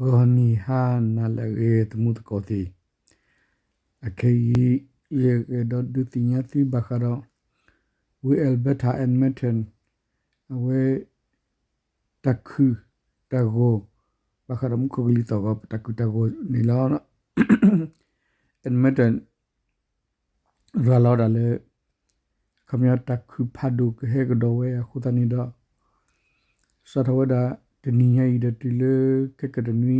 ဂီၤနံၤဟါနၤလၢအဂ့ၤ သမူသကိးသ့ၣ်, အခဲအံၤ ယအဲၣ်ဒိးဒုးသ့ၣ်ညါသုဘၣ်ဃးဒီး ဝ့ၢ် Alberta Edmonton အဝဲ တၢ်ခုၣ်တၢ်ဂီၤ ဘၣ်ဃးဒီးမူခိၣ်ကလံၤသီၣ်ဂီၤ တၢ်ခုၣ်တၢ်ဂီၤန့ၣ်လီၤ. Edmonton ရၤလီၤဒၣ်လၢ အခီပညီတၢ်ခုၣ်ဖးဒိၣ်ကဟဲကဒီးဝဲအဃိသတးန့ၣ်ဒီး စးထီၣ်ဝဲဒၣ်တနံၤညါအံၤဒီးတုၤလၢ ခဲကတနွံ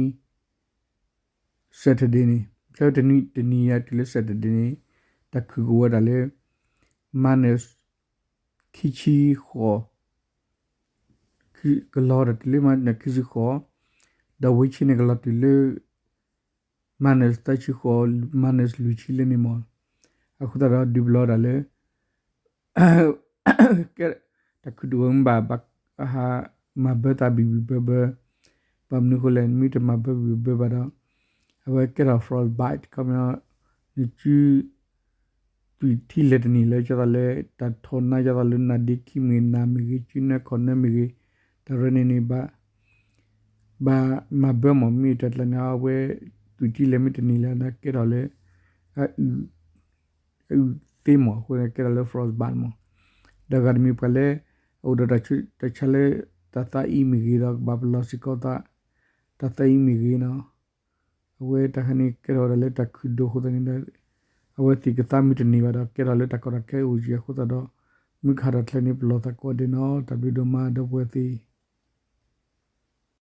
Saturday န့ၣ် ဖဲတနံၤညါတုၤလၢ Saturday န့ၣ် တၢ်ခုၣ်ကဝဲဒၣ်လၢ minus ခံဆံဃိး ကလီၤဒၣ်တုၤလၢ minus ခံဆံဃိး, ဒီးဝ့ၢ်ဆ့န့ၣ်ကလီၤတုၤလၢ minus သၢဆံဃိး minus လွံၢ်ဆံလၢန့ၣ်မး, အဃိသတးဒီးဒုးပလီၢ်ဒၣ်လၢ ကဲ တၢ်ခုၣ်ဒိၣ်ဝဲမ့ၢ်ဘၣ် ဘၣ်ဟးမၤဘၢသးဘံၣ်ဘံၣ်ဘၢဘၢ, ဘၣ်မနုၤအဃိလဲၣ် နမ့ၢ်တမၤဘၢဘံၣ်ဘၢဘၣ်ဒီး အဝဲကဲထီၣ် frostbite ခီပညီ နစု သွံၣ်ထံလဲၤတန့ၢ်လၢ ကၢ်သိးလၢ တၢ်ထီၣ်နါ ကၢ်သိးလၢနါဒ့ခံမ့ၢ်ဂ့ၤ နါမ့ၢ်ဂ့ၤ စုနၢခီၣ်နၢမ့ၢ်ဂ့ၤ, တၢ်ရဲန့ၣ်န့ၣ် ဘၣ် ဘၣ်မၤဘၢမး မ့ၢ်တၢ်ကျါန့ၣ် အဝဲ သွံၣ်ထံလဲၤမ့ၢ်တန့ၢ်လၢ ကဲထီၣ်လၢ အ အအုၣ်သ့မး အဃိန့ၣ်ကဲထီၣ်လၢ frostbite မး, ဒီးဂၤတမံၤပှၤလၢ အအိၣ်ဒီးတၢ်ဆါလၢ တၢ်သးအံၤမ့ၢ်ဂ့ၤဒီး ကဘၣ်ပလီၢ်စ့ၢ်ကီးသး တၢ်သးအံၤမ့ၢ်ဂ့ၤနီၤ, အဝဲတၢ်ခါန့ၣ်ကဲထီၣ်ဝဲဒၣ်လၢတၢ်ခုၣ်ဒိၣ်အဃိသတးန့ၣ်ဒီး အဝဲသ့ၣ်ကသါမ့ၢ်တန့ၢ်ဘၣ်ဒီး ကဲထီၣ်လၢတၢ်ကီတၢ်ခဲအိၣ်ကံအဃိသတးဒီး မုၢ်ကဟးထီၣ်ချ့န့ၣ် ပလီၢ်သးကိးဂၤဒဲးနီၤ, တၢ်ဘျုးဒိၣ်မးဒီပုၢ်ဝဲၢ်သ့ၣ်